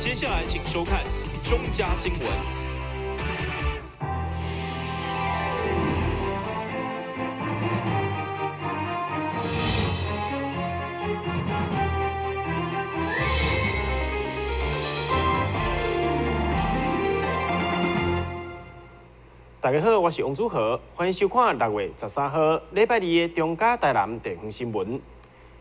接下來請收看中嘉新聞。大家好，我是王祖豪，歡迎收看6月13號禮拜二的中嘉台南地方新聞。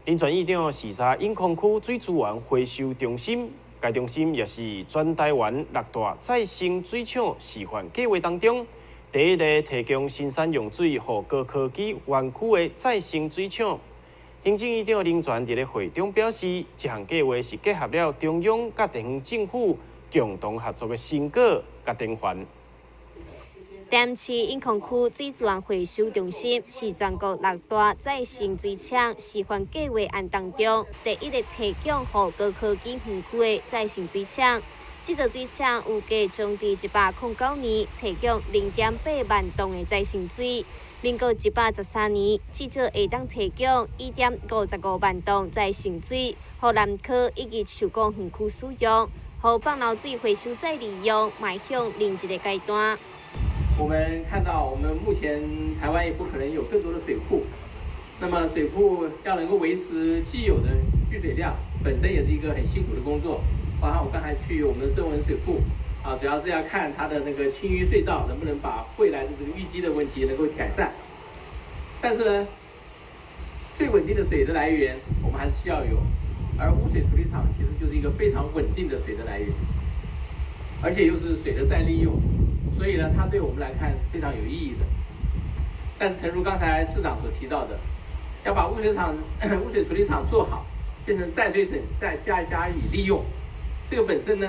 林全議長視察永康區水資源回收中心，該中心也是全台灣六大再生水廠示範計劃當中第一个提供生產用水予高科技園區的再生水廠。行政院長林全佇咧會中表示，這項計劃是結合了中央佮地方政府共同合作的成果佮典範。台南市永康區水資源回收中心是全國六大再生水廠示範計劃案當中第一个提供予高科技園區的再生水廠。這座水廠預計將佇109年提供0.8萬噸的再生水，民國113年至少會當提供1.55萬噸再生水，予南科以及樹光園區使用，予放流水回收再利用邁向另一个階段。我們看到，我們目前台灣也不可能有更多的水庫，那麼水庫要能夠維持既有的蓄水量，本身也是一個很辛苦的工作。包含我剛才去我們的曾文水庫，啊，主要是要看它的那個清淤隧道能不能把未來的這個淤積的問題能夠改善。但是呢，最穩定的水的來源，我們還是需要有，而污水處理廠其實就是一個非常穩定的水的來源，而且又是水的再利用。所以呢，它對我們來看是非常有意義的。但是，誠如剛才市長所提到的，要把污水處理廠做好，變成再水水再加以利用，這個本身呢，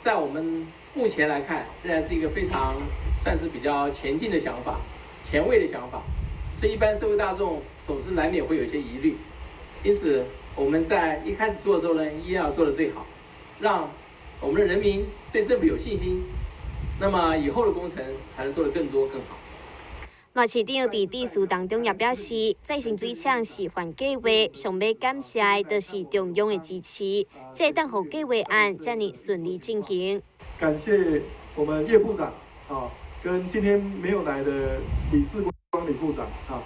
在我們目前來看，仍然是一個非常算是比較前進的想法、前衛的想法。所以，一般社會大眾總是難免會有一些疑慮。因此，我們在一開始做的時候呢，一定要做得最好，讓我們的人民對政府有信心。那麼以後的工程才能做得更多更好。賴市長佇致辭當中也表示，再生水廠示範計劃上欲感謝的就是中央的支持，才會當予計劃案遮爾順利進行。感謝我們葉部長啊，跟今天沒有來的李世光李部長啊，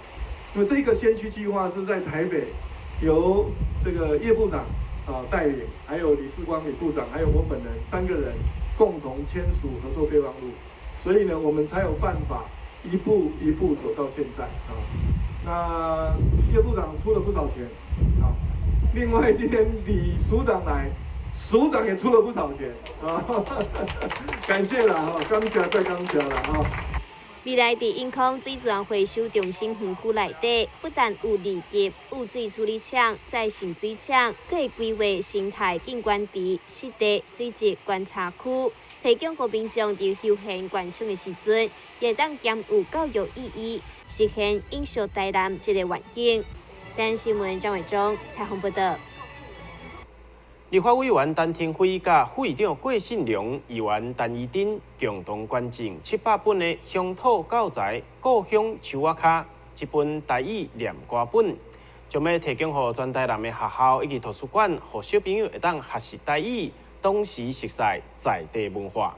因為這個先驅計劃是在台北由這個葉部長啊帶領，還有李世光李部長，還有我本人三個人，共同簽署合作備忘錄，所以呢，我們才有辦法一步一步走到現在啊。那葉部長出了不少錢啊，另外今天李署長來，署長也出了不少錢啊，感謝啦哈，感謝再感謝啦哈。未來佇永康水資源回收中心園區內底，不但有二級污水處理廠、再生水廠，閣會規劃生態景觀池、濕地水質觀察區，提供予民眾佇休閒觀賞的時陣，也會當兼有教育意義，實現永續台南這個願景。台南新聞張偉忠採訪報導。立法委員陳亭妃佮副議長郭信良、議員陳怡貞共同捐贈700本的鄉土教材《故鄉樹仔跤》這本台語念歌本，將欲提供予全台南的學校以及圖書館，予小朋友會當學習台語，同時熟悉在地文化。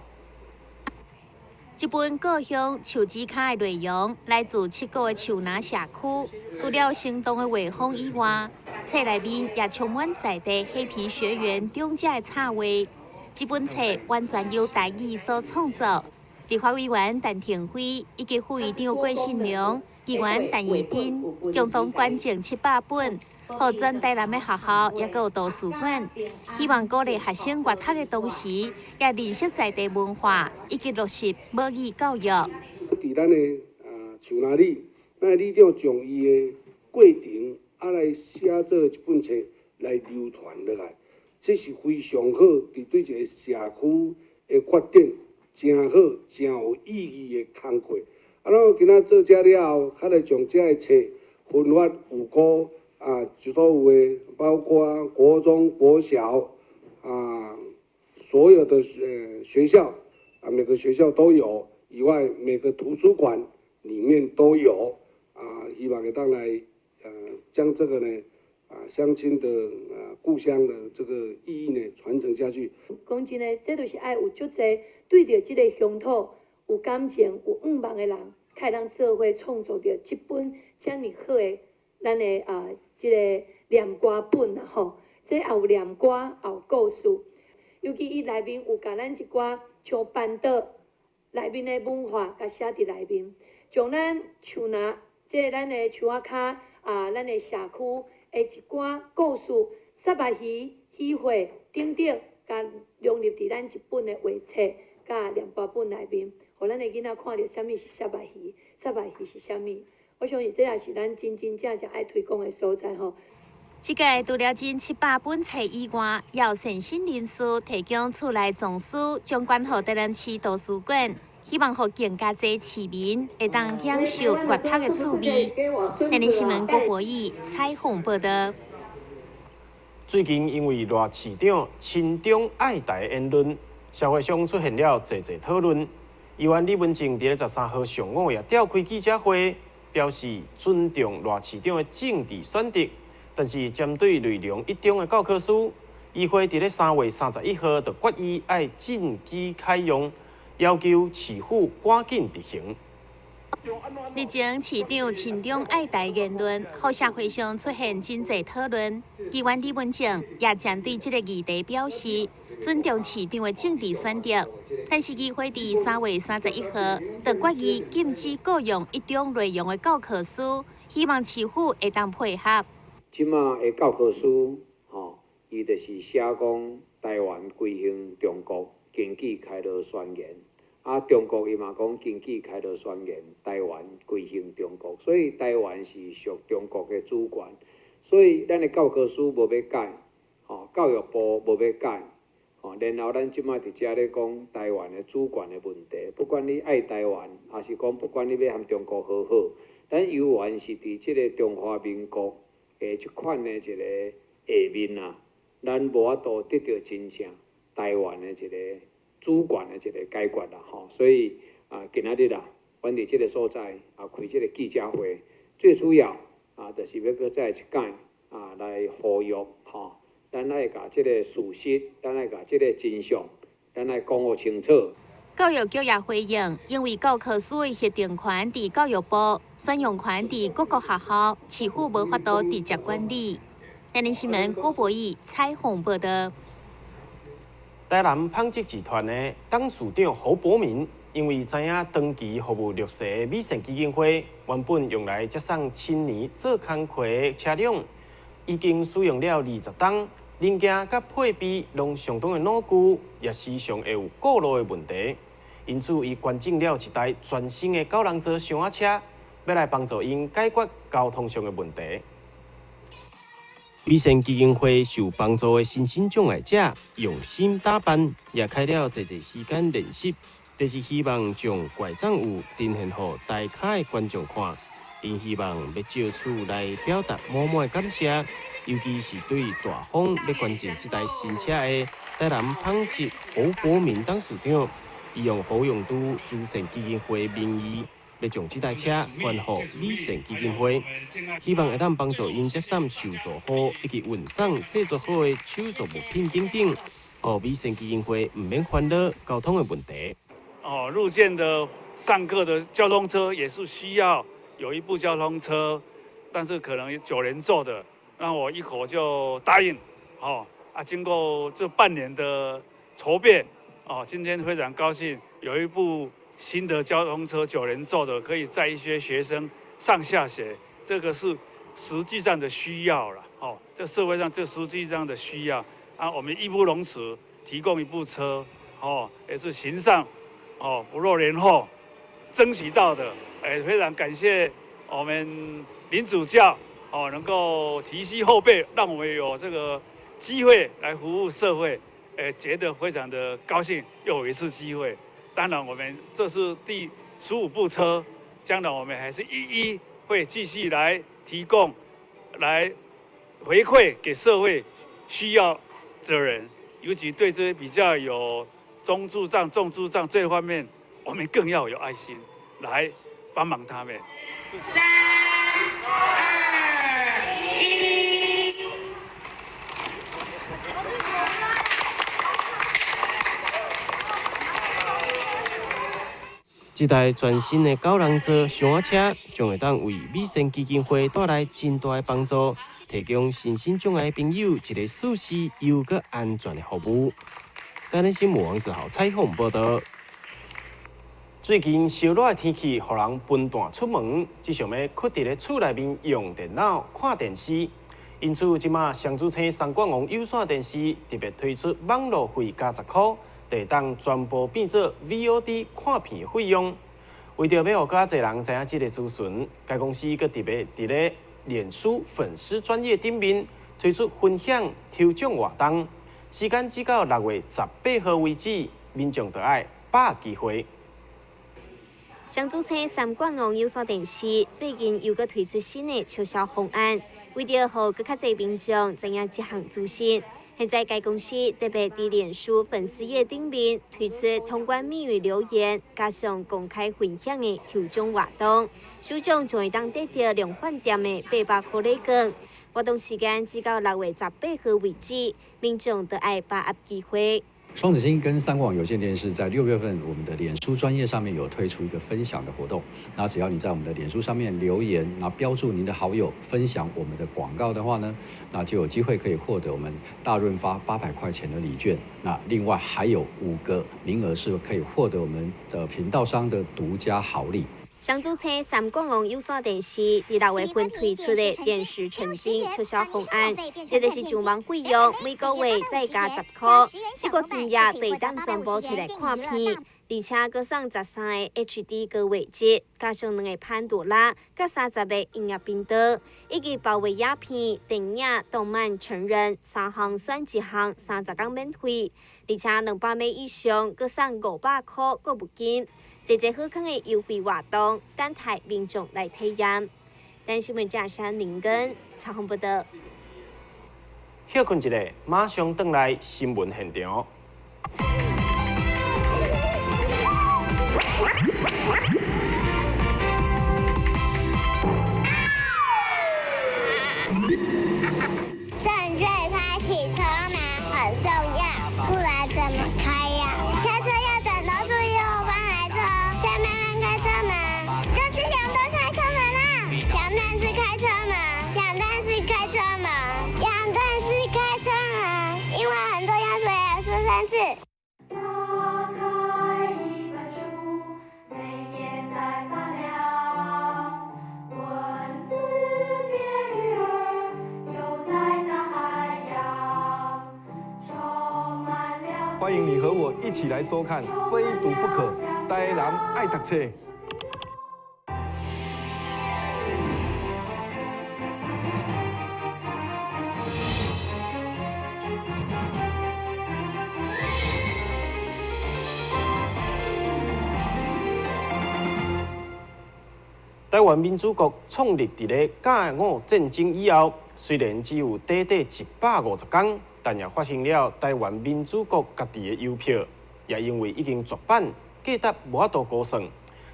這本故鄉樹仔跤的內容來自七股的樹林社區，除了生動的畫風以外，冊內面也充滿在地黑皮學園長者的插畫。這本冊完全由台語所創作。立法委員陳亭妃以及副議長郭信良、議員陳怡貞共同捐贈700本，予全台南的學校抑閣有圖書館，希望鼓勵學生閱讀的同時，也認識在地文化以及落實母語教育。佇咱的樹林里，咱的里長將伊的過程來寫做一本冊來流傳落來，這是非常好，佇對一个社區的發展誠好、誠有意義的工課。咱今仔做這了後，較來將這个冊分發有顧所有的，包括國中、國小所有的學校每個學校都有，以外每個圖書館裡面都有希望會當來將這個呢鄉親的故鄉的這個意義呢傳承下去。講真的，這就是愛有足濟對著這個鄉土有感情、有願望的人，較會當做伙創作著這本遮爾好的咱的啊這個念歌本啦吼。這也有念歌，也有故事。尤其伊內面有共咱一寡像班島內面的文化，共寫佇內面，將咱樹林，這個咱的樹仔跤啊，咱的社區的一寡故事、虱目魚、魚會等等，共融入佇咱這本的畫冊佮念歌本內面，予咱的囡仔看著啥物是虱目魚，虱目魚是啥物。我相信這也是咱真真正正愛推廣的所在吼。這個除了進700本冊以外，由善心人士提供厝內藏書，將捐予台南市圖書館，希望予更加濟市民會當享受閱讀的趣味。台南新聞郭博義採訪報道。最近因為賴市長親中愛台言論，社會上出現了濟濟討論。議員李文正佇咧13號上午也召開記者會，表示尊重賴市長的政治選擇。但是針對內容一中的教科書，議會佇咧3月31號就決議愛禁止採用，要求市府趕緊執行。日前市長親中愛台言論，予社會上出現真濟討論。議員李文正也針對這個議題表示尊重市長的政治選擇，但是議會佇3月31號就決議禁止僱用一中內容的教科書，希望市府會當配合。這馬的教科書，吼，伊就是寫講台灣歸向中國，根據開羅宣言。啊，中國伊嘛講根據開羅宣言，台灣歸向中國，所以台灣是屬中國的主權。所以咱的教科書無欲改，吼，教育部無欲改，吼，然後咱這馬佇遮咧講台灣的主權的問題，不管你愛台灣，抑是講不管你欲和中國和好，咱猶原是佇這個中華民國的這款的一個下面啊，咱無法度得著真正台灣的一個主權的一個解決啦，吼。所以啊，今仔日啊，阮佇這個所在啊，開這個記者會，最主要啊，就是欲閣再一擺啊來呼籲吼，咱愛共這個事實，咱愛共這個真相，咱愛講予清楚。教育局也回應，因為教科書的核定權佇教育部，選用權佇各個學校，市府無法度直接管理。台南新聞郭博義採訪報道。台南紡織集團的董事長侯博明，因為知影長期服務弱勢的美善基金會，原本用來接送青年做工課的車輛，已經使用了20冬，零件佮配備攏相當的老舊，也時常會有過路的問題。因此，伊捐贈了一台全新的九人座箱仔車，欲來幫助𪜶解決交通上的問題。美善基金會受幫助的身心障礙者用心打扮，也開了濟濟時間練習，就是希望將拐杖舞呈現予台跤的觀眾看。𪜶希望欲藉此來表達滿滿的感謝，尤其是對大方欲捐贈這台新車的台南紡織侯博明董事長，伊用侯永都慈善基金會名義，欲將這台車捐予美善基金會，希望會當幫助𪜶接送受助戶以及運送製作好的手作物品等等，予美善基金會毋免煩惱交通的問題。哦，入建的上課的交通車也是需要有一部交通車，但是可能九人座的，那我一口就答應。哦，啊，經過這半年的籌備，哦，今天非常高興有一部新的交通車九人座的，可以載一些學生上下學，這個是實際上的需要了。哦，這社會上這實際上的需要，啊，我們義不容辭提供一部車，哦，也是行善，哦，不落人後，爭取到的，哎，非常感謝我們林主教，哦，能夠提攜後輩，讓我們有這個機會來服務社會，哎，覺得非常的高興，又有一次機會。當然，我們這是第15部車，將來我們還是一一會繼續來提供，來回饋給社會需要的人，尤其對這些比較有中智障、重智障這方面，我們更要有愛心來幫忙他們。三、二、一。這台全新的九人座箱仔車，將會當為美善基金會帶來真大的幫助，提供身心障礙朋友一個舒適又閣安全的服務。台南新聞王子豪採訪報導。最近燒熱的天氣，予人分段出門，只想欲屈佇咧厝內面用電腦、看電視。因此，這馬雙子星三冠王有線電視特別推出網路費加十箍，就會當全部變做 VOD 看片的費用。為著欲予較濟人知影這个資訊，該公司閣特別佇咧臉書粉絲專頁頂面推出分享抽獎活動，時間只到6月18號為止，民眾著愛把握機會。雙子星三冠王有線電視最近又閣推出新的促銷方案，為著予閣較濟民眾知影這項資訊，現在該公司特別佇臉書粉絲頁頂面推出通關密語留言，加上公開分享的抽獎活動，首獎就會當得著量販店的800箍禮券。活動時間只到6月18號為止，民眾著愛把握機會。雙子星跟三冠王有線電視在6月份，我們的臉書專頁上面有推出一個分享的活動。那只要你在我們的臉書上面留言，那標註您的好友，分享我們的廣告的話呢，那就有機會可以獲得我們大潤發800塊錢的禮券。那另外還有5個名額是可以獲得我們的頻道商的獨家好禮。雙子星三冠王有線電視佇6月份推出的電視沉浸促銷方案，這就是上網費用每個月再加10箍，這個金額就會當全部摕來看片，而且閣送13個 HD 高畫質，加上兩个潘多拉，佮30個音樂頻道，以及包括影片、電影、動漫、成人三項選一項，30工免費，而且200枚以上閣送500箍購物金。濟濟好康的優惠活動，等待民眾來體驗。台新聞記者林根採訪報導。歇睏一下，馬上轉來新聞現場。正確開啟車門很重要，不然怎麼開呀？下車要轉頭注意後方來車，再慢慢開車門。這是兩段開車門啦，兩段式開車門，兩段式開車門，兩段式開車門，因為很重要，所以要說三次。打開一本書，每頁在發亮，文字變魚兒，游在大海洋，充滿了。歡迎你和我一起來收看《非讀不可》，台南愛讀冊。台灣民主國創立佇咧甲午戰爭以後，雖然只有短短150工，但也發行了台灣民主國家己的郵票，也因為已經絕版，價值無法度估算。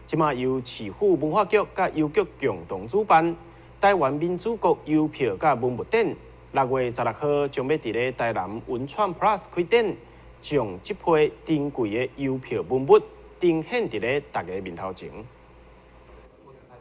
這馬由市府文化局佮郵局共同主辦台灣民主國郵票佮文物展，6月16號將欲佇咧台南文創 Plus 開展，將這批珍貴的郵票文物呈現佇咧大家面頭前。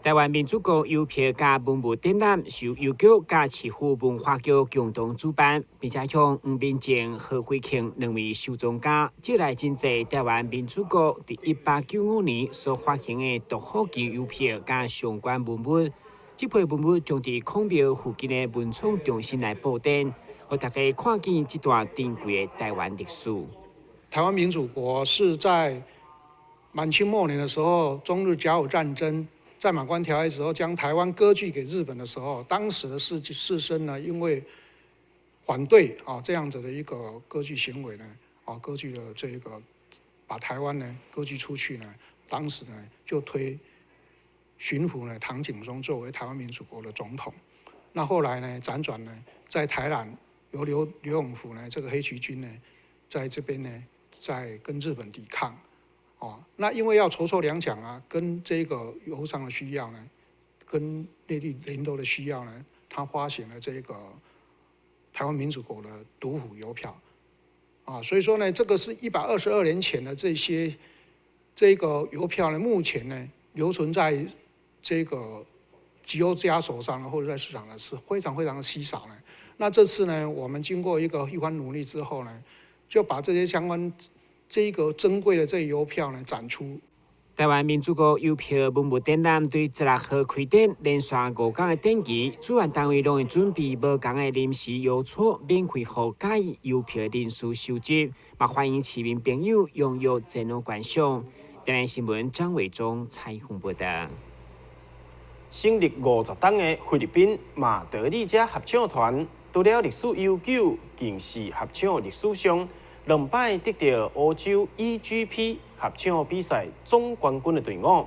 台灣民主國郵票佮文物展覽是由郵局佮市府文化局共同主辦，並且向黃明正、何惠慶兩位收藏家借來真濟台灣民主國佇1895年所發行的獨虎旗郵票佮相關文物。這批文物將佇孔廟附近的文創中心來佈展，予大家看見這段珍貴的台灣歷史。台灣民主國是在滿清末年的時候，中日甲午戰爭。在馬關條約之後，將台灣割據給日本的時候，當時的士紳呢，因為反對啊這樣子的一個割據行為呢，啊割據的這個把台灣呢割據出去呢，當時呢就推巡撫呢唐景崧作為台灣民主國的總統。那後來呢輾轉呢，在台南由劉永福呢這個黑旗軍呢，在這邊呢在跟日本抵抗。哦，那因為要籌措糧餉啊，跟這個郵商的需要呢，跟內地聯絡的需要呢，他發行了這個台灣民主國的獨虎郵票，啊，所以說呢，這個是122年前的這些這個郵票呢，目前呢留存在這個集郵家手上或者在市場呢，是非常非常的稀少呢。那這次呢，我們經過一番努力之後呢，就把這些相關這個珍貴的這郵票呢展出。台灣民主國郵票文物展覽對16號開展，連續5天的展期，主辦單位攏會準備無仝的臨時郵戳，免費予佮意郵票人士收集，嘛歡迎市民朋友踴躍前往觀賞。台南新聞張偉忠採訪報道。成立50冬的菲律賓馬德里加合唱團，除了歷史悠久，更是合唱歷史上兩擺得著歐洲 EGP 合唱比賽總冠軍的隊伍。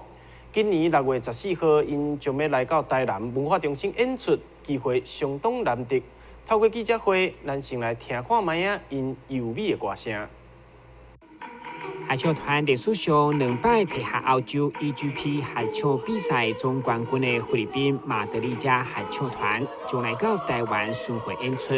今年6月14號，𪜶將欲來到台南文化中心演出，機會相當難得。透過記者會，咱先來聽看覓仔𪜶優美的歌聲。合唱團歷史上兩擺提下歐洲 EGP 合唱比賽總冠軍的菲律賓馬德里加合唱團，將來到台灣巡迴演出。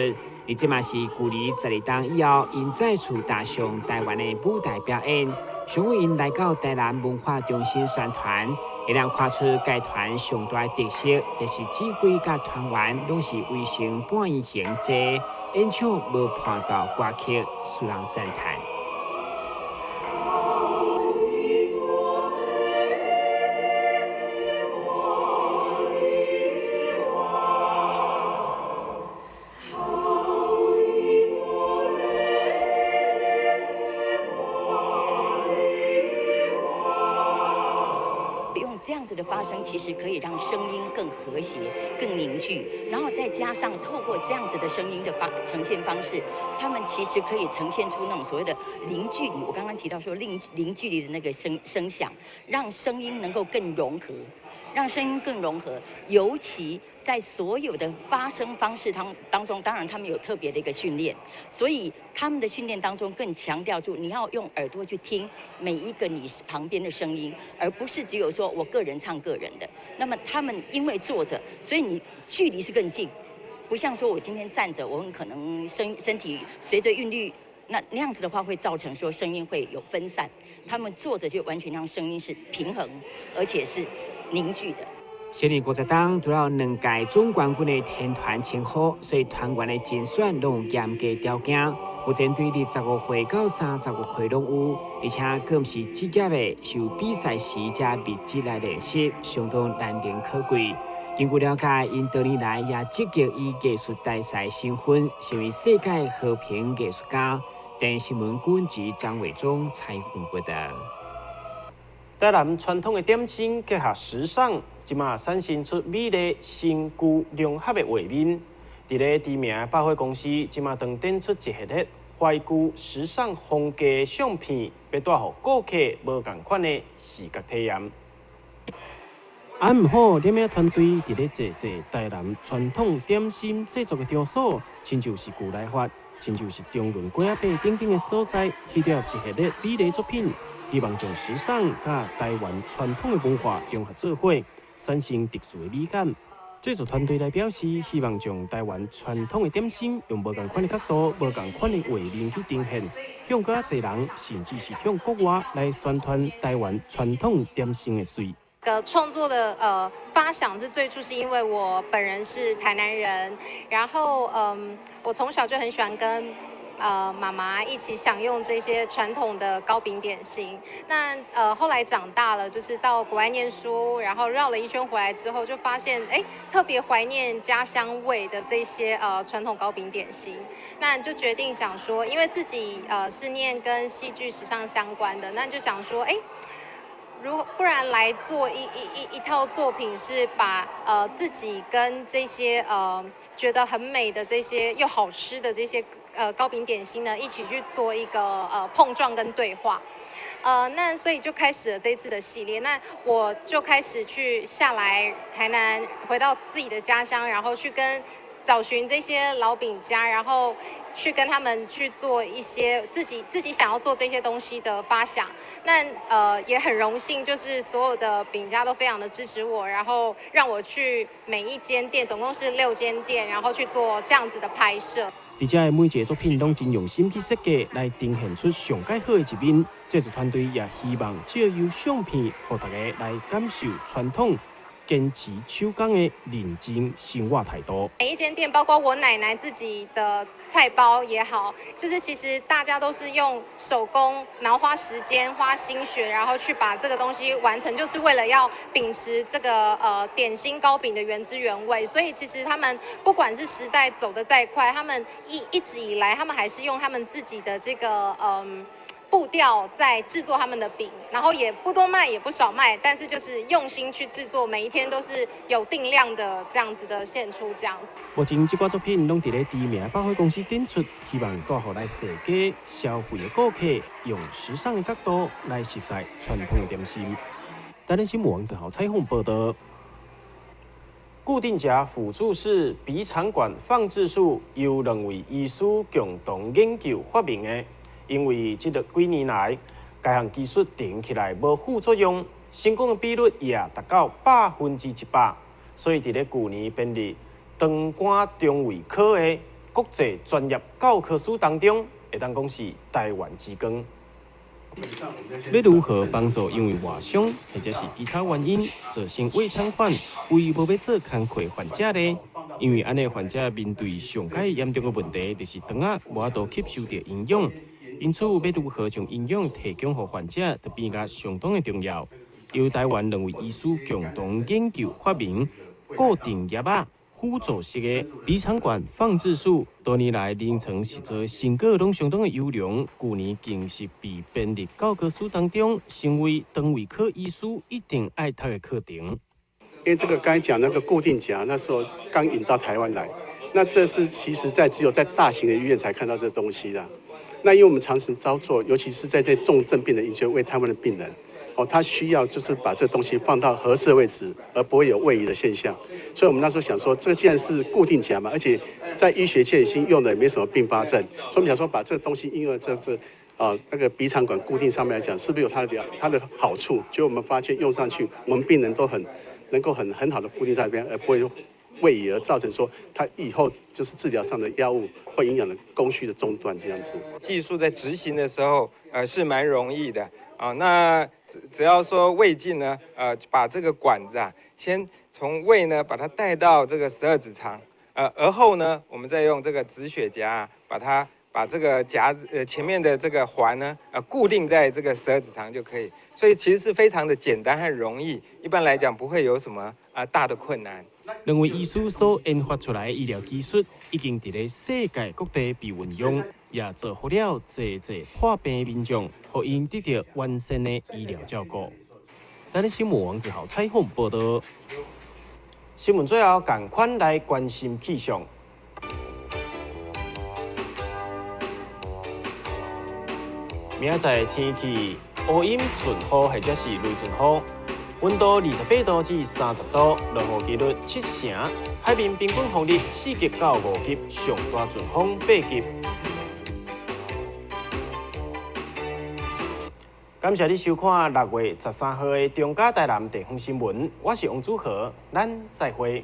而這嘛是距離12冬以後，𪜶再次踏上台灣的舞台表演。上午𪜶來到台南文化中心宣傳，會當看出該團上大的特色，就是指揮佮團員攏是圍成半圓形坐，演唱無伴奏歌曲，使人讚嘆。這樣子的發聲，其實可以讓聲音更和諧、更凝聚，然後再加上透過這樣子的聲音的呈現方式，他們其實可以呈現出那種所謂的零距離。我剛剛提到說零距離的那個聲響，讓聲音能夠更融合，讓聲音更融合。尤其在所有的發聲方式當中，當然他們有特別的一個訓練，所以他們的訓練當中更強調住你要用耳朵去聽每一個你旁邊的聲音，而不是只有說我個人唱個人的。那麼他們因為坐着，所以你距離是更近，不像說我今天站着，我很可能身體隨着韻律，那樣子的話會造成說聲音會有分散。他們坐着就完全讓聲音是平衡，而且是凝聚的。成立50冬，除了兩屆總冠軍的天團稱號，所以團員的甄選攏有嚴格條件。目前對25歲到35歲攏有，而且閣毋是職業的，受比賽時才密集來練習，相當難能可貴。根據了解，𪜶多年來也積極以藝術大使身份，成為世界和平藝術家。電視新聞管治張偉忠採訪報道。台南傳統的點心結合時尚，這馬產生出美麗新舊融合的畫面。佇咧知名百貨公司，這馬當展出一系列懷舊時尚風格的相片，欲帶予顧客無仝款的視覺體驗。毋好，點影團隊佇咧製作台南傳統點心製作的場所，親像是舊來發，親像是中崙粿仔餅等等的所在，翕著一系列美麗作品，希望將時尚佮台灣傳統的文化融合做伙，產生特殊的美感。製作團隊來表示，希望將台灣傳統的點心用無仝款的角度、無仝款的畫面去呈現，向閣較濟人，甚至是向國外來宣傳台灣傳統點心的媠。個創作的發想是最初是因為我本人是台南人，然後我從小就很喜歡跟媽媽一起享用這些傳統的糕餅點心。那後來長大了，就是到國外念書，然後繞了一圈回來之後，就發現特別懷念家鄉味的這些傳統糕餅點心。那就決定想說，因為自己是念跟戲劇時尚相關的，那就想說如不然來做一套作品，是把自己跟這些覺得很美的這些又好吃的這些糕餅點心呢，一起去做一個碰撞跟對話，那所以就開始了這次的系列。那我就開始去下來台南，回到自己的家鄉，然後去跟找尋這些老餅家，然後去跟他們去做一些自己想要做這些東西的發想。那也很榮幸，就是所有的餅家都非常的支持我，然後讓我去每一間店，總共是6間店，然後去做這樣子的拍攝。而且每一个作品攏真用心去設計，來呈現出上蓋好的一面。製作團隊也希望藉由相片，予大家來感受傳統堅持手工的認真生活態度。每一間店，包括我奶奶自己的菜包也好，就是其實大家都是用手工，然後花時間、花心血，然後去把這個東西完成，就是為了要秉持這個點心糕餅的原汁原味。所以其實他們不管是時代走得再快，他們一直以來，他們還是用他們自己的這個步調在製作他們的餅，然後也不多賣，也不少賣，但是就是用心去製作，每一天都是有定量的這樣子的獻出，這樣子。目前這寡作品攏佇咧知名百貨公司展出，希望帶予來踅街消費的顧客，用時尚的角度來熟悉傳統的點心。台南新聞王正豪採訪報道。固定夾輔助式鼻腸管放置術由兩位醫師共同研究發明的。因為這個幾年來，該項技術定起來無副作用，成功的比率也達到100%，所以佇咧舊年編入腸肝腸胃科的國際專業教科書當中，會當講是台灣之光。欲如何幫助因為外傷或者是其他原因造成胃癱瘓，為無欲做工課患者呢？因為按呢患者面對上蓋嚴重的問題，就是腸仔無法度吸收著營養，因此欲如何將營養提供予患者，就變甲相當的重要。由台灣兩位醫師共同研究發明固定夾仔輔助式的鼻腸管放置術，多年來臨床實作成果攏相當的優良。舊年更是被編入教科書當中，成為腸胃科醫師一定愛讀的課程。因為這個剛才講那個固定夾，那時候剛引到台灣來，那這是其實在只有在大型的醫院才看到這個東西的。那因為我們長期操作，尤其是在這重症病人、一些胃癱瘓的病人。哦，他需要就是把這個東西放到合適的位置，而不會有位移的現象。所以，我們那時候想說，這個既然是固定夾嘛，而且在醫學界已經用的也沒什麼併發症，所以我們想說，把這個東西應用在這那個鼻腸管固定上面來講，是不是有它的好處？結果我們發現用上去，我們病人都很能夠很好的固定在那邊，而不會位移而造成說他以後就是治療上的藥物或營養的供需的中斷這樣子。技術在執行的時候，是蠻容易的。啊，那只要說胃鏡呢，把這個管子啊，先從胃呢把它帶到這個十二指腸，而後呢，我們再用這個止血夾啊，把它把這個夾子，前面的這個環呢，固定在這個十二指腸就可以。所以其實是非常的簡單和容易，一般來講不會有什麼啊大的困難。兩位醫師所研發出來的醫療技術，已經佇咧世界各地被運用，也造福了濟濟破病民眾，予𪜶得著完善的醫療照顧。台南新聞王子豪採訪報道。新聞最後，仝款來關心氣象。明仔載天氣烏陰陣雨或者是雷陣雨，溫度28度至30度，落雨幾率7成，海面平均風力4級到5級，上大陣風8級。感謝你收看6月13號的中嘉台南地方新聞，我是王祖豪，咱再會。